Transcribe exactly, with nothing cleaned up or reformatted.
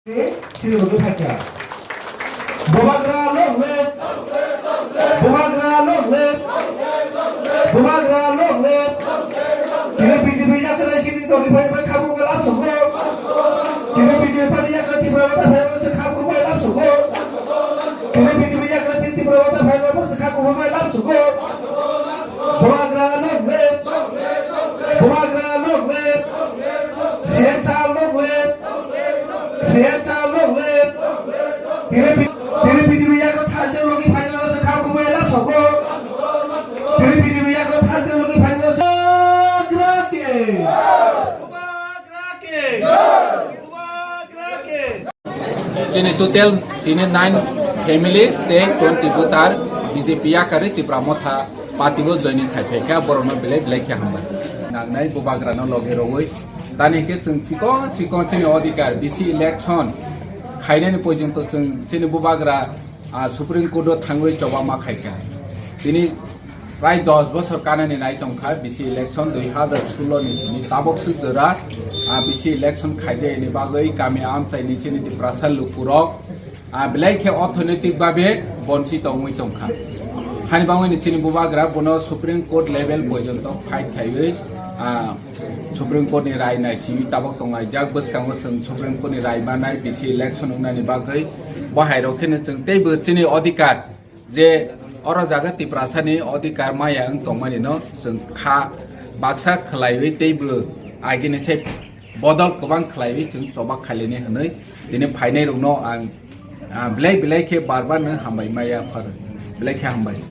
Chini bo khe phaikha. Bubagra long live! Bubagra long live! Bubagra long live! Tini B J P yakarwi chini dogwi phai bai khamu bai lab sokho. Tini B J P pani yakarwi Tipra Motha phai bai se khamu bai lab sokho. Tini B J P yakarwi chini Tipra Motha phai bai se khamu bai lab sokho. Bubagra long live! Bubagra long live! C M sir long live! C M sir long live! Tini bi-, tini B J P yakarwi thansa logi final se khamu bai lab sokho. Tini B J P yakarwi thansa logi final se Bubagra ke! Bubagra ke! Bubagra ke! Chini total tini nine families tei twenty voter B J P yakarwi Tipra Motha party o joining khai phaikha, borokno belai belai khe hambai. Nangnai Bubagrano logi rogwi tani khe chwng chikon chikon chini odhikar B C election khainani porjonto chwng chini Bubagra, ah, Supreme Court o thangwi choba ma khaikha. Tini Prai dos bosor kanani nai tongkha B C election dui hazar solo ni simi tabok suk jora, ah, B C election khaijayani bagwi kami amchaini chini Tiprasa lukurok, ah, belai khe orthonoitik babe bonchi tongwi tongkha. Hani bagwini chini Bubagra bono Supreme Court level porjonto fight khaiwi, ah, Supreme Court ni rai nai simi tabok tonglaijak, bwskango chwng Supreme Court ni rai manai B C election wngnani bagwi bo hai rok kheno chwng teibo chini odhikar je oro jaga Tiprasani odhikar maya wng tongmani no chwng kha baksa khwlaiwi teibo agini se bodol kwbang khwlaiwi chwng choba khailini hwnwi tini phainai rokno ang, ah, belai belai khe bar bar no hambai maya phar belai khe hambai.